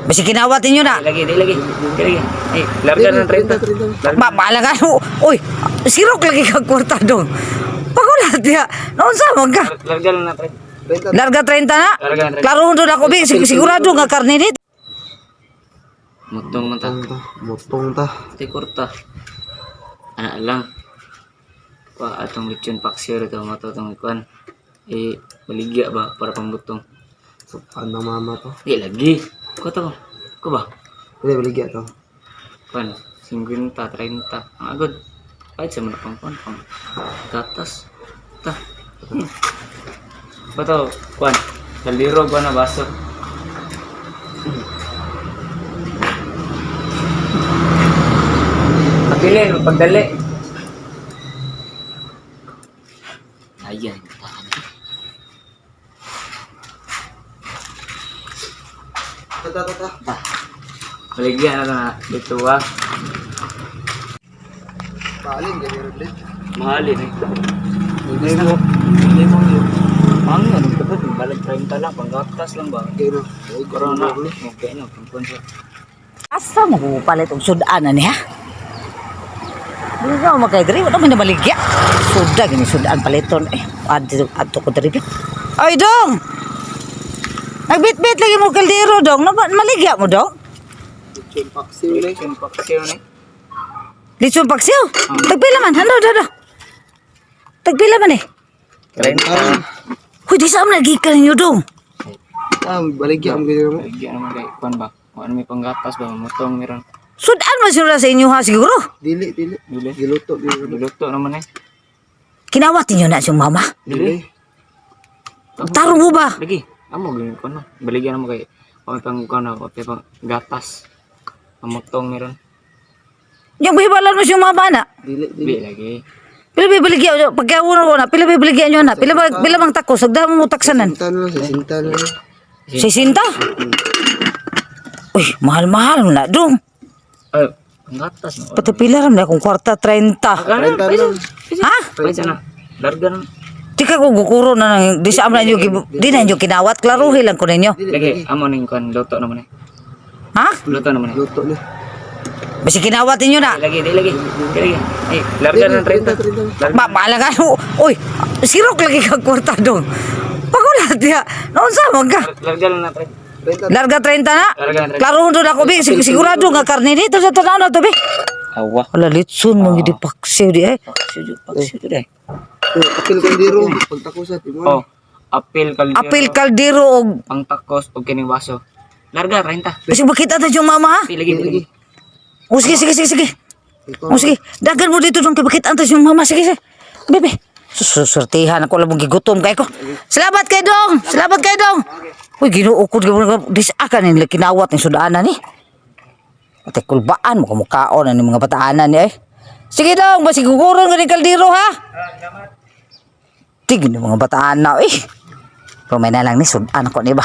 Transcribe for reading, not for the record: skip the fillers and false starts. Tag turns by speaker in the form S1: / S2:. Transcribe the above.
S1: Basi kinawat ninyo na.
S2: Lagi, di lagi. Di lagi. Eh, larga ng 30.
S1: Ba, bahala ka. Uy, sirok lagi ka kwarta dong. Pagulat ya. Noon sa man ka.
S2: Larga lang na 30.
S1: Larga 30 na.
S2: Larga na 30.
S1: Klaro doon ako, bi. Sigurado nga karne ni.
S2: Mutong man ta.
S3: Ta, mutong ta.
S2: Ti kurta. Ana lang. Wa atong lechon paksiw rito mato tong ikuan. Eh, baligya ba para pangbutong.
S3: Sukan ng mama to.
S2: Di lagi. Ko to. Ko ba?
S3: Pwede baligya to.
S2: Kuan, 50, 30. Ang agad. Kahit sa mga pang kuan, pang gatas. Ta. Bato, kuan. Kaldero, kuan na baso. Pagdali, pagdali. Ayan, bataan.
S3: Ta ta ta ta.
S2: Baligyan na na dito ah.
S3: Palin ganyan rin.
S2: Mahalin eh.
S3: Hindi mo. Hindi mo yun.
S2: Ang ano dapat balag 30 lang, panggatas lang ba?
S3: Kaya no.
S2: Corona. Okay no, pangkuan siya.
S1: Asa mo ko palit og sudan na niya? Di ka makay diri, wala man nabaligya. Suda gini sudan paliton eh. Adto adto ko diri. Ay dong. Nagbitbit lagi mo kaldero dong. Maligya mo dong.
S3: Lechon paksiw na.
S2: Lechon paksiw ni.
S1: Litson paksiw. Tagpila man, hando do do. Tagpila man eh.
S3: 30.
S1: Huy, di sa am nagikan ninyo dong.
S3: Ah, baligya ang ganyan mo.
S2: Baligya naman kay kuan ba? Kung ano may panggatas ba, mutong meron.
S1: Sudan man siguro sa inyo ha siguro.
S3: Dili, dili.
S2: Dili.
S3: Giluto, dili.
S2: Luto naman eh.
S1: Kinawat ninyo na siyang mama.
S3: Dili.
S1: Tarong mo ba?
S2: Lagi. Amo gini kuan no. Baligya naman kay kung may pang kuan na, may pang gatas. Mutong meron.
S1: Yung bihibalan mo siyang mama na.
S3: Dili, dili.
S2: Dili lagi.
S1: Pila ba baligya nyo? Pagkawuno ko na, pila ba baligya nyo na? Pila bang takos? Sugda mo taksanan.
S3: Sinta na lang, sinta na lang.
S1: Sisinta? Uy, mahal-mahal na dong.
S2: Ay, panggatas no.
S1: Pati pila ram na akong kwarta, 30.
S3: 30 lang.
S1: Ha?
S2: Paisa na. Larga na.
S1: Di ka ko gukuro na nang, di sa amna nyo, di na nyo kinawat, klaruhi lang ko ninyo.
S2: Lagi, amo ning kuan luto naman eh.
S1: Ha?
S2: Luto naman eh.
S3: Luto na.
S1: Basi kinawat ninyo na.
S2: Lagi, di lagi. Di lagi. Eh, larga ng 30. Larga.
S1: Ba, bahala ka. Uy, sirok lagi ka kwarta dong. Pagulat ya. Noon sa man ka.
S2: Larga lang na 30.
S3: 30.
S1: Larga 30 na.
S2: Larga na 30.
S1: Klaro doon ako, bi. Sigurado nga karne dito sa tanaw na to, bi.
S2: Awa.
S1: Wala, litson mong hindi paksiw di eh.
S2: Paksiw jud, paksiw jud eh.
S3: Apil kaldero. Pagtakusa, timo.
S2: Oh, apel kaldero.
S1: Apil kaldero og
S2: Pangtakos og kining baso. Larga 30.
S1: Kasi makita ta yung mama ha?
S2: Di lagi, di lagi.
S1: O sige, sige, sige, sige.
S3: Ikaw.
S1: O sige, dagan mo dito dong kay bakit antas yung mama. Sige, sige. Bebe. Susurtihan ako lang mong gigutom kay ko. Salamat kay dong. Salamat kay dong. Uy, Ginoo ko dis akan ni kinawat ni sudanan ni. Ate kulbaan mo kumukaon ani mga bataanan ni eh. Sige dong, basi guguron ka ni kaldero ha. Tignan mga bataan na eh. Pero may na lang ni sudan ko ni ba.